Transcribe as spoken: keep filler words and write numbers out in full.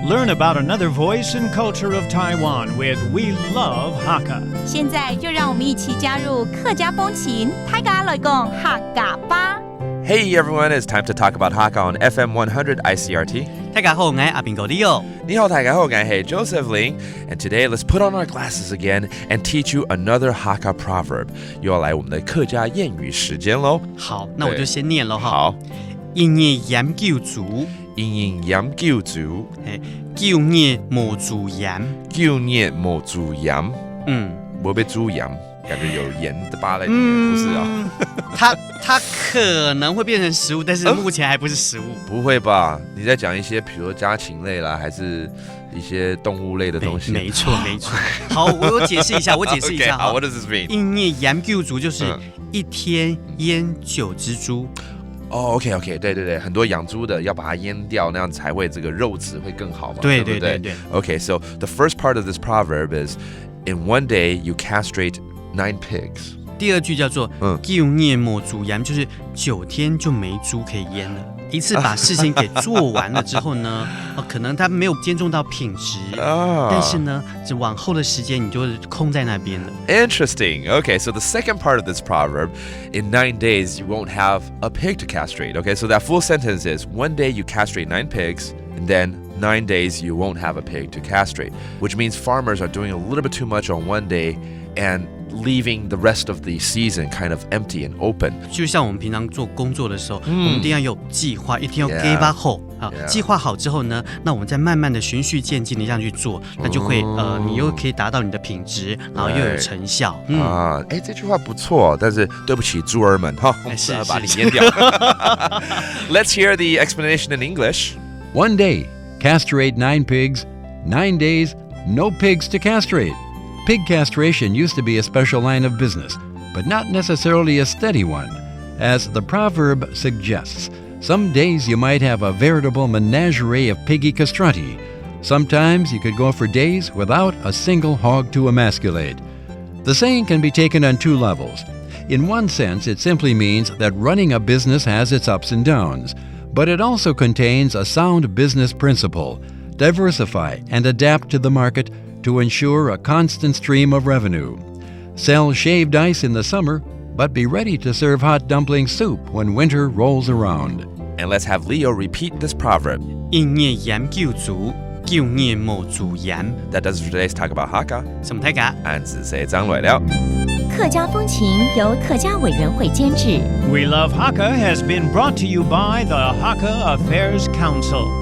Learn about another voice and culture of Taiwan with We Love Hakka. 现在就让我们一起加入客家风情，大家来讲客家吧。 Hey everyone, it's time to talk about Hakka on F M one hundred I C R T. 大家好，我是阿兵哥 Leo。你好，大家好，我是 Joseph Ling, and today let's put on our glasses again and teach you another Hakka proverb. 又要来我们的客家谚语时间喽。好，那我就先念了哈。好，一日饮九渚，一日饮九渚，哎，九日无渚盐。九日无渚盐，嗯，无被渚盐，感觉有盐的巴在里面，不是啊？嗯，它它可能会变成食物，但是目前还不是食物。不会吧？你在讲一些，比如说家禽类啦，还是一些动物类的东西？没错没错。好，我我解释一下，我解释一下 OK，好哈。，What does this mean? 一日饮九渚就是嗯一天腌九只猪。哦，OK OK，对对对，很多养猪的要把它腌掉，那样才会这个肉质会更好嘛，对对不对对对对。 Okay, so the first part of this proverb is, in one day you castrate nine pigs. 第二句叫做嗯九日无渚盐，就是九天就没猪可以腌了。一次把事情给做完了之后呢，哦，可能它没有兼重到品质，啊但是呢，这往后的时间你就是空在那边了。 Interesting. Okay, so the second part of this proverb, in nine days you won't have a pig to castrate. Okay, so that full sentence is, one day you castrate nine pigs, and then nine days you won't have a pig to castrate, which means farmers are doing a little bit too much on one day and leaving the rest of the season kind of empty and open. 就像我们平常做工作的时候，我们一定要有计划，一定要 Yeah. give up 后啊 Yeah. 计划好之后呢，那我们再慢慢的循序渐进的这样去做，那就会呃，哦你又可以达到你的品质，然后又有成效。嗯，啊，哎，这句话不错，但是对不起，猪儿们哈，我们哎是把你是腌掉。Let's hear the explanation in English. One day, castrate nine pigs, nine days, no pigs to castrate. Pig castration used to be a special line of business, but not necessarily a steady one. As the proverb suggests, some days you might have a veritable menagerie of piggy castrati. Sometimes you could go for days without a single hog to emasculate. The saying can be taken on two levels. In one sense, it simply means that running a business has its ups and downs, but it also contains a sound business principle: diversify and adapt to the market to ensure a constant stream of revenue. Sell shaved ice in the summer, but be ready to serve hot dumpling soup when winter rolls around. And let's have Leo repeat this proverb. 一日饮九渚，九日无渚盐。 That does it for today's Talk About Hakka. 什么大家？俺是谁张伟了。客家风情由客家委员会监制。 We Love Hakka has been brought to you by the Hakka Affairs Council.